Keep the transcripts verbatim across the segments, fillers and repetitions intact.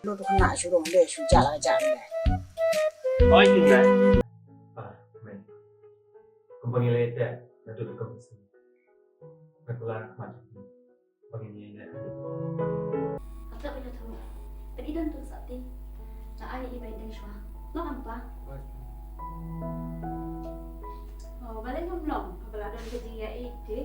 Tu kena suruh dia sujak lah jak dia. Oi, tu lah. Ah, men. Kumba ngi leh te, na tu ka mesti. Ka kelar mat. Kumba ngi leh. Ata ba ïathuh. Pynidon tu sati. Na ai i bai deng shwa. Lo am pa. Oh, bale ngam long. Bala don ka jingïa i te.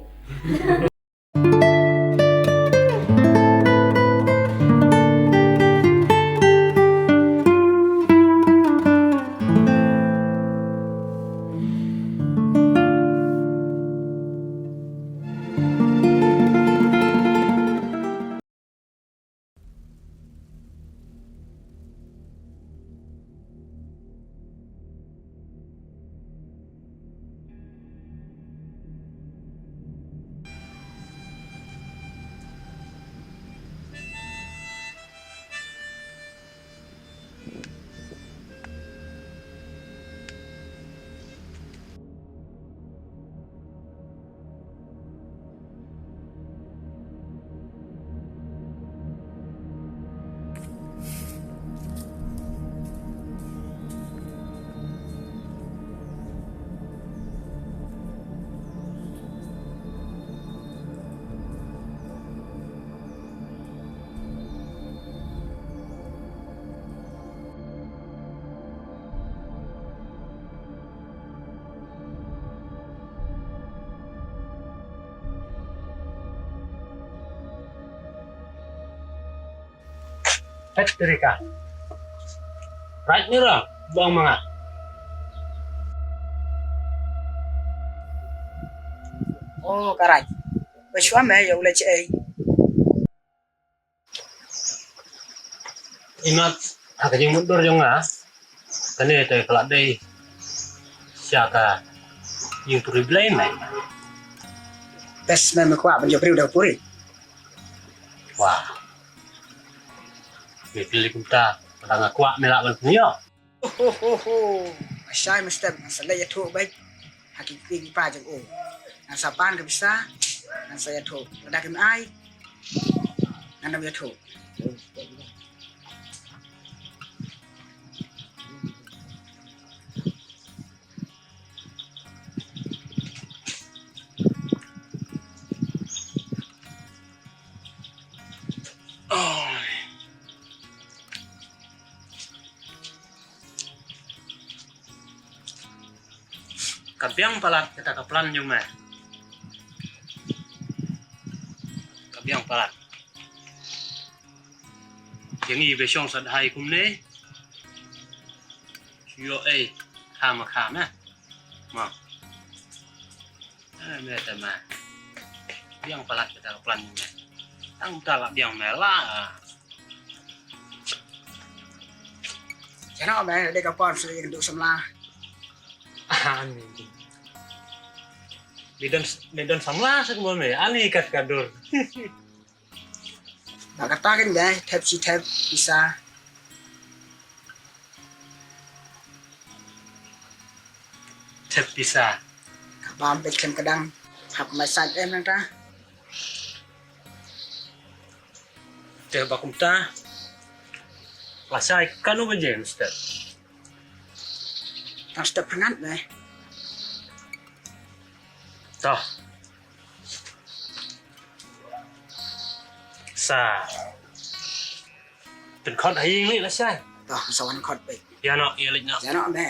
Hei, Rika. Raid ni ra, buang manga. Oh, ka Raid. Ba shuwa me ïa u leit shaei? Imat, ha ka jingmutdur jong nga, kane te ka la dei sha ka jingpuri Blei me. Best me, me kwah ban jop briew da puri. Wah. Me pili kumta, kata nga kwah me lah ban pynïoh. Ho, ho, ho. Ashai mestep, ngan sa leit ïathuh beit ha ki kti ki kpa jong u. Ngan sa pan ka pisa, ngan sa ïathuh. Lada kim ai, ngan ym ïathuh. Ka biang palat kata ka plan jong me. Ka biang palat. Ïa ngi ba shong sa dei kumne. Ïoh ei, kham kham eh. Ma. Eh, me te ma. Biang palat kita ka plan ni. Tang ta la biang me la. Chana me de ka pon sli ndu samla. Ani. Midon, midon samla sa mo me. Ani kat kadur. Ba kata kan dei thep shi thep pisa. Thep pisa. Ka bam peit khlem ka dang. Hap mai sait em nang ta. Te ba kumta. Lashai kano baje mester. Tang step hangat dei. Toh. Sa. Pynkhot ha ïing lei lashai. Toh, sa wan khot beit. Ïa noh, ïa leit noh. Ïa noh me.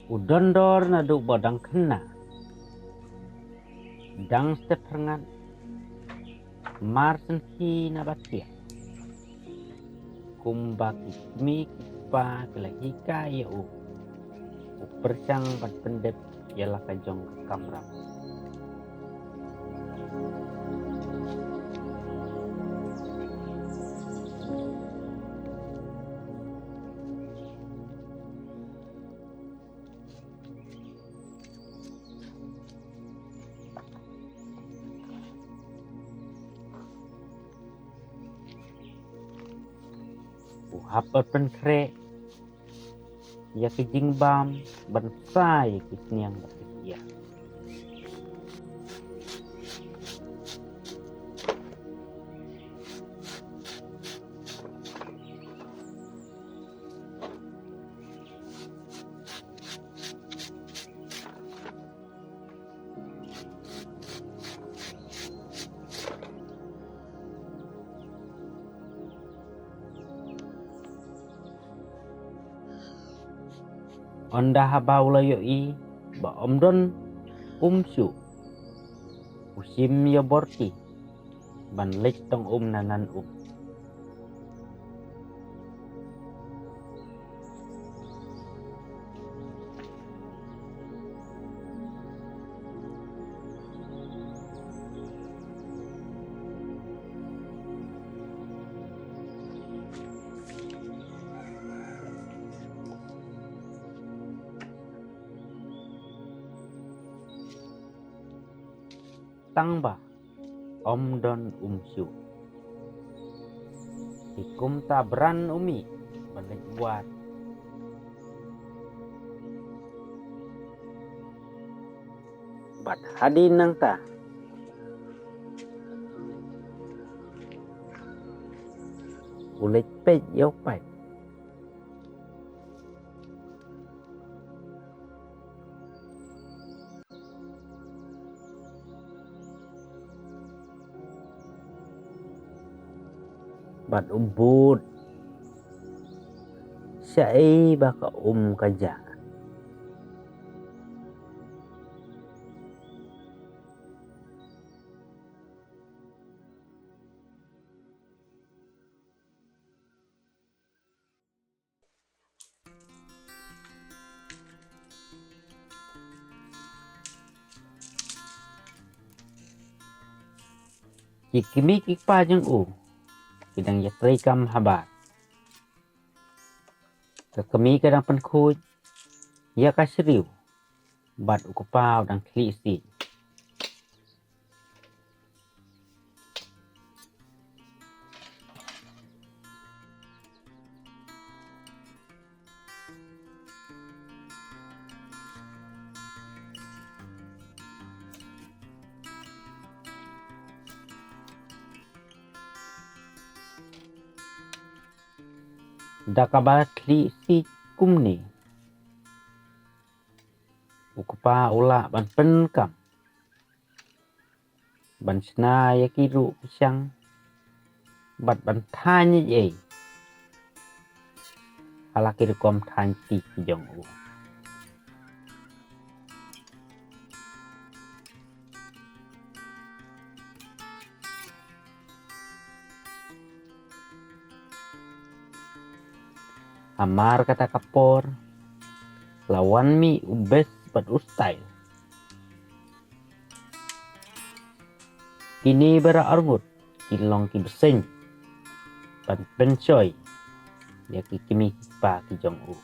U dondor naduh ba dang khynnah, dang step phyrngat, mar sngewsih na ba thiah. Kumba ki kmie ki kpa ki la hikai ïa u, u pyrshang ban pyndep ïa la ka jong ka kamram. U hap ban pynkhreh ïa ki jingbam ban sa ïa ki sniang bad ki ïa. Ynda haba u la ïohi ba ym don um shuh, u shim ïa u borti ban leit tong um na nan um. Tang ba ym don um shuh, ki kumta bran u mih ban leit wad. Bad hadien nangta u leit peit ïa u paip. Bad u bud shaei ba ka um ka jah. Ki kmie ki kpa jong u ki dang ïatrei kam habar. Ka kmie ka dang pynkhuid ïa ka shriew bad u kpa u dang khlieh siej. Da kaba khlieh siej kumne, u kpa u lah ban pynkam ban shna ïa ki ruh ki shang bad ban thaiñ ei ei ha la ki rukom thaiñ ti ki jong u. Hamar kata ka por la wan mih u best bad u style. Kine ba rah arngut ki long ki bseiñ ban pynshoi ïa ki kmie ki kpa ki jong u.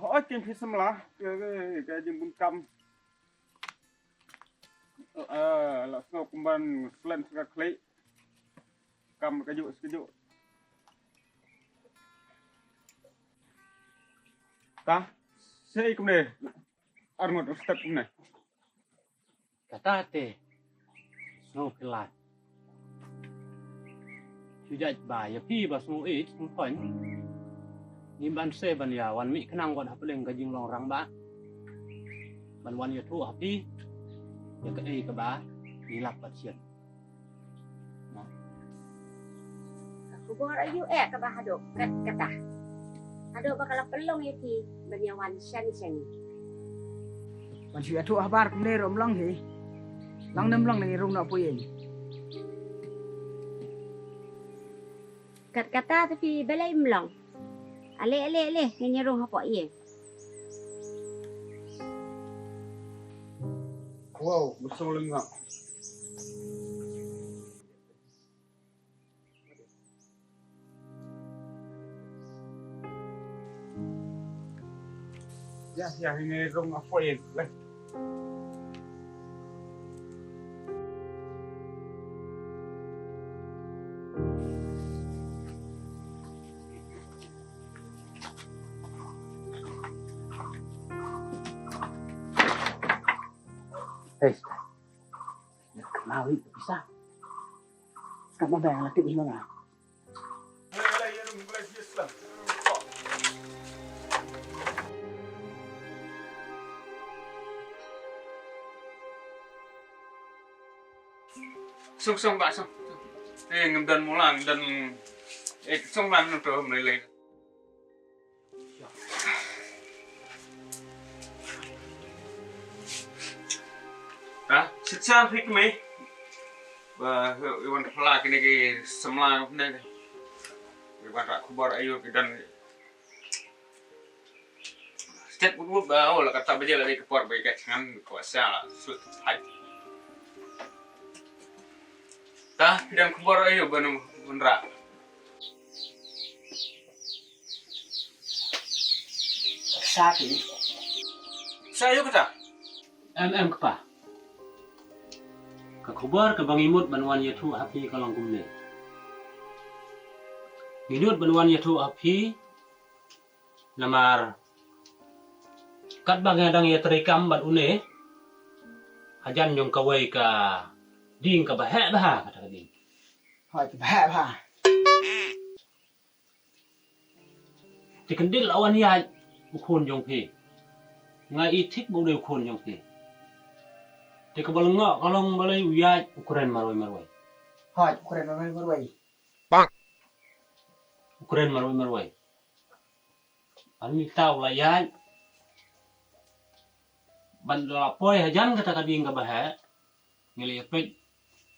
Hooid, kin phi samla ka, ka, ka jingbunkam. Eh, la sngew kumban slen sngewkhlieh. Kam kajuh sekajuh. Ta, sei kumne. Arngut u step kumne. Kata te sngewkhlieh. Shu jait ba ïa phi ba sngew ïeit sngew thoiñ. Ngim ban sei ban ïa wan mih khnang wat hapdeng ka jinglong rangbah. Ban wan ïathuh ha phi ïa kaei kaba ngi lap bad sien. Ka khubor aïu eh kaba haduh kat kata. Haduh ba ka la pynlong ïa phi ban ïa wan shane shane. Ban shu ïathuh habar kumne ruh ym long hi. Long ne ym long ne ngi rung noh poi ïing. Kat kata te phi balei mlong. Ale, ale, ale, ngin ïa rung hapoh ïing. Wow, besong lengah. Ya, ya, ini rung apa ya? Leh. Hei, mau ni bisa. Sekarang bayang lagi ini mana? Song, song, ba, song. Eh, ngam don mula, ngam don. Eh, song, ba, ngam don mula. Ta, sit san phik me. Ba, i wan phala kine ki samla ne. I wan ra khubor ayo ki don. Stet wut wut ba, oh, la kata baje la dei ka por ba ka changan ko sa la sut hai. Ta, phi don khubor ayo ba nu ra. Sa ki. Sa ïa kata. Em, em, kpa. Ka khubor kaba ngi mut ban wan ïathuh ha phi ka long kumne. Ngi mut ban wan ïathuh ha phi namar katba nga dang ïatrei kam bad une, hajan jong kawei ka ding kaba heh bha, kata ka ding. Hooid, kaba heh bha. Te kyndit la wan ïaid u khun jong phi. Nga i thik ba u dei u khun jong phi. Te kaba lyngngoh ka long balei u ïaid u kren marwei marwei. Hooid, u kren marwei marwei. U kren marwei marwei. Ani tau la ïaid. Ban da la poi hajan kata ka ding kaba heh. Ngi la ïa peit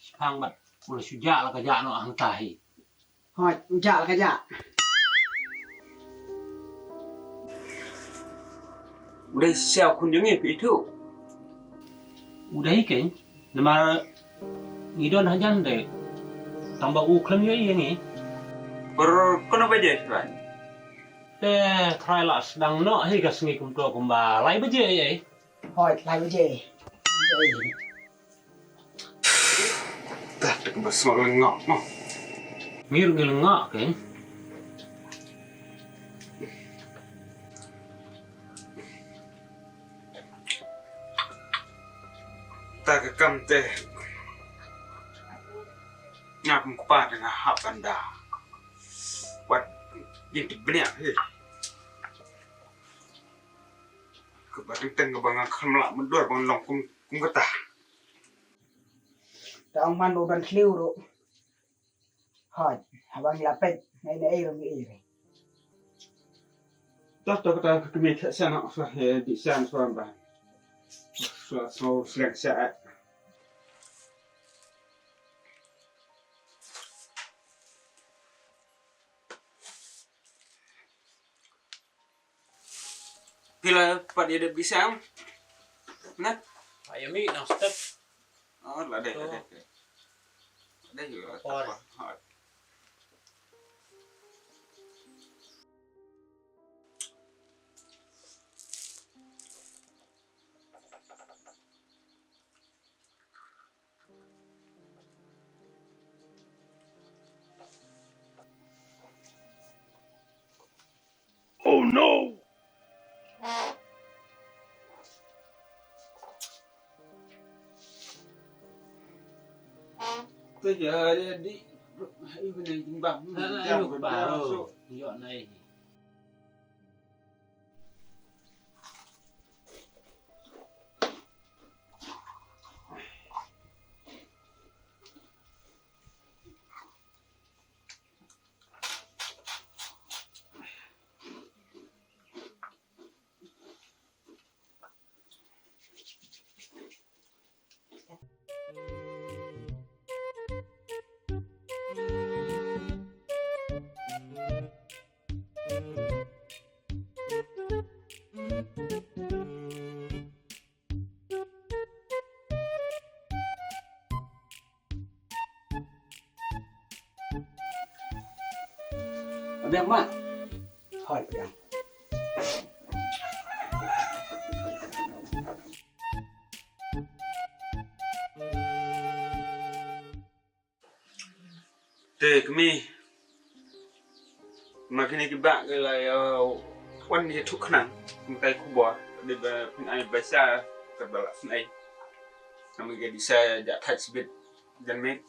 shiphang bad u la shu jah la ka jah noh hangta hi. Hooid, u jah la ka jah. U dei shisha u khun jong ngi phi ithuh? U dei keiñ, namar ngi don hajan de. Tang ba u khlem ïohi ïa ngi. Por kano baje shwa? Te trai la sdang noh hi ka sngi kumto kumba lai baje ei ei. Hooid, lai baje. Dah, dah, ba sngewlyngngoh mo. Ngi ruh ngi lyngngoh keiñ. Ta ka kam te. Nga kum kpa te nga hap ban da. Wat jingtip bniah hi. Kaba teng teng kaba nga khlem lah mutdur ban long kum, kum kata. Ta ong man ba u don thliew ruh. Hooid, haba ngi la peit, ngi la ei ruh ngi ei ruh. Ta ta kata ka kmie theh sha noh sha he dih sha sha ba. Sha sha sleng sha eh. Phi la pat ïa dep dih sha em? Na? Ai ïa mih nang step. Oh, la dei, la dei. La dei ïa la por. Oh no! Te ja, ja, di, ibu ni jimbang. Ah, jam ayo, ba, berdoa, oh, so. Yo nai. Biang ma. Hoi biang. Te kmie, ma kine ki bah ki la ïa wan ïathuh khnang kumta ïa khubor dei ba phin ai pisa, kaba lah phin ai. Kmie ka dei sa jah thait sbit jan miet.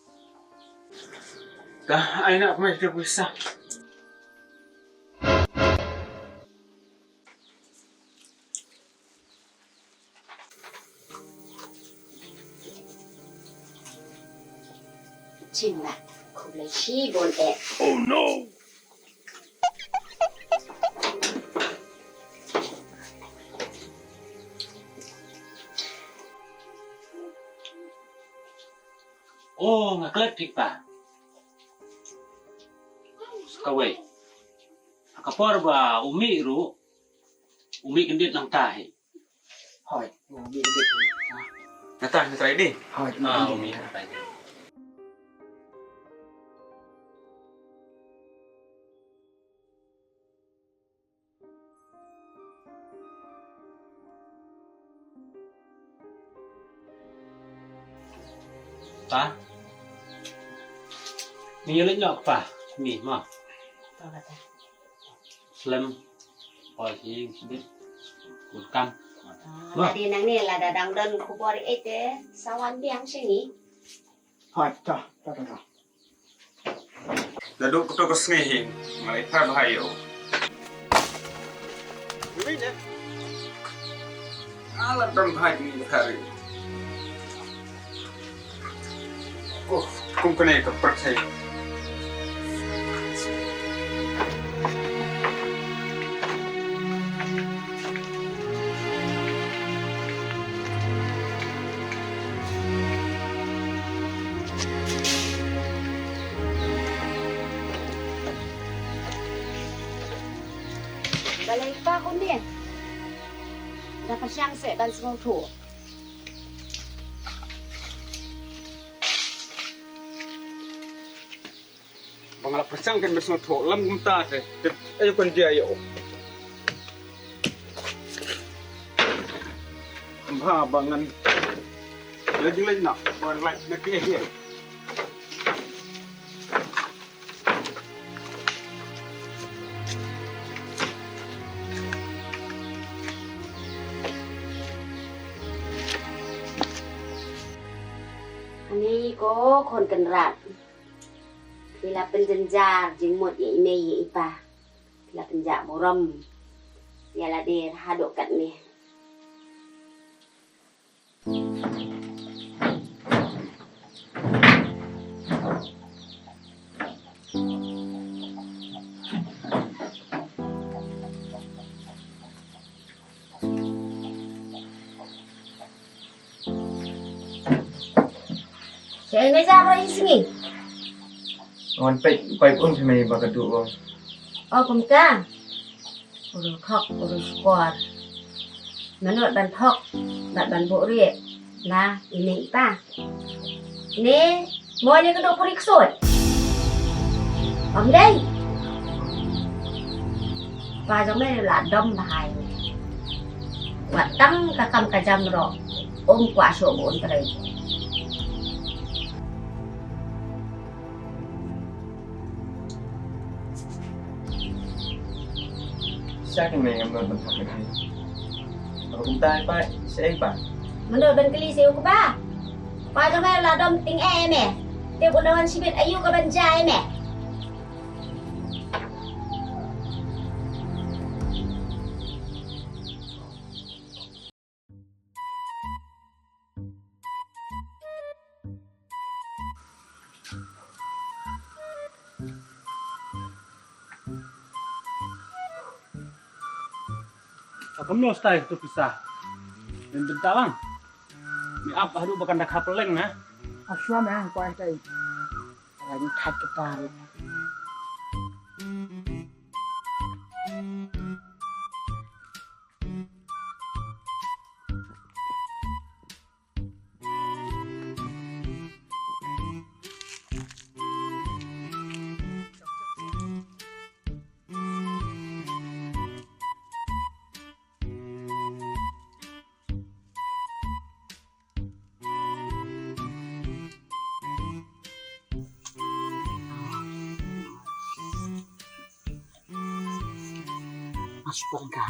Te ai na kmie ka pisa. Chin ma, khublei shibun eh. Oh no! Oh, nga klet thik pa. Kawei. Ka por ba u mih ruh, u mih kyndit nangta hi. Hoi, u mih kyndit hi. Nangta, nangta hi di. Hoi, ah, u mih nangta hi. Pa. Ni leh nyok pa. Ni ma. Slem. Oi hi sbit. Kut kam. Ah, ma. Lada nangne lada dang don khubor eh te sa wan biang sha ngi. Hoi, to, to, to, to. Naduh kato ka sngi hi nga la ïapher bha ïa u. Nga la don bha ïa u. Oh, kum kane ka pyrthei. Balei pa kumne? Da pyrshang seh ban sngewthuh. Ba nga la pyrshang kan ban sngewthuh, lam kumta te, te ayu kan jia ïa u. Ba, ba ngan leh jinglaitluid na, ba lait na kiew. Ani ko khun kynrad. Phi la pynjynjar jingmut ïa i mei ïa i pa. Phi la pynjah burom ïa lade haduh katne. Shaei me ja baroh shi sngi? Ngan peit paip um phi mei ba ka duh um. O kumta. U riew thok, u riew shkor. Mano ban thok bad ban buhrieh na i mei i pa? Ne, mo ne ka duh puri ksuid? Ym dei. Pa jong me la dom bha ïa me. Wat tang ka kam ka jam ruh um kwah shuh ba un trei. Sha kane ngam don ban thok ïa phi. Ba kumta pa, shaei pa? Mano ban kylli sha u kpa? Pa jong me la dom tyngeh ïa me. Te u la wan shibit aïu ka ban jia ïa me? Ka kumno stai tu pisa? Lem bynta lang. Me ap haduh ba kan da kha pylleng na. Ashwa me ang kwai tai. Ai ni that ka pa. Asparangka.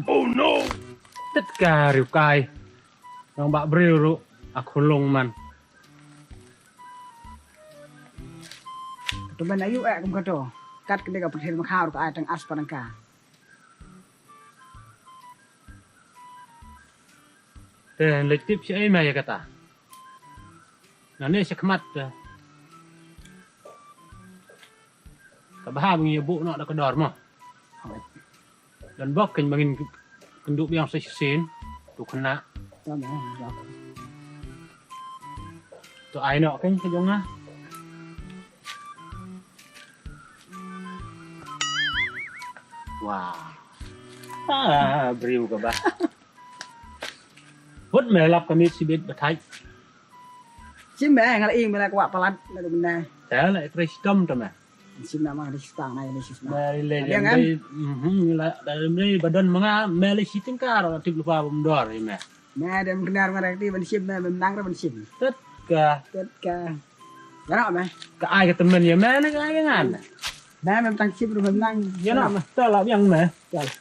Oh no! Tetka riewkai. Nang ba briew ruh a khulung man. Kato ban ayu eh kum kato. Kat kdie ka pyrthei makhaw ka ai tang asparangka. Te leit tip shi ei me ïa kata. Nane shi khmat te. Ka bha ba ngi ïa buh noh da ka dor mo. Don bok kein ba ngin kynduh biang sa shisien. Tu khynnah. To ai noh kein ka jong nga. Wah. Ah, briew kaba. Hut me lap ka miet shibit ba thait. Shim me nga la ing me la kwah palat na ka bynta. Te la trei shitom to me. Shim na ma di stang na di stang. Me le Yang kan? Mhm la da me ba don ma nga me le shi tyngka ro tip lypa bym dor ïa me. Me dem knar ma rakti ban shim me mem nang ra ban shim. Tetka. Tetka. Ïa no me. Ka ai ka tymmen ïa me ne ka ai ka ngan. Me mem tang shim ru mem nang. Ïa no me. Te la biang me. Te la.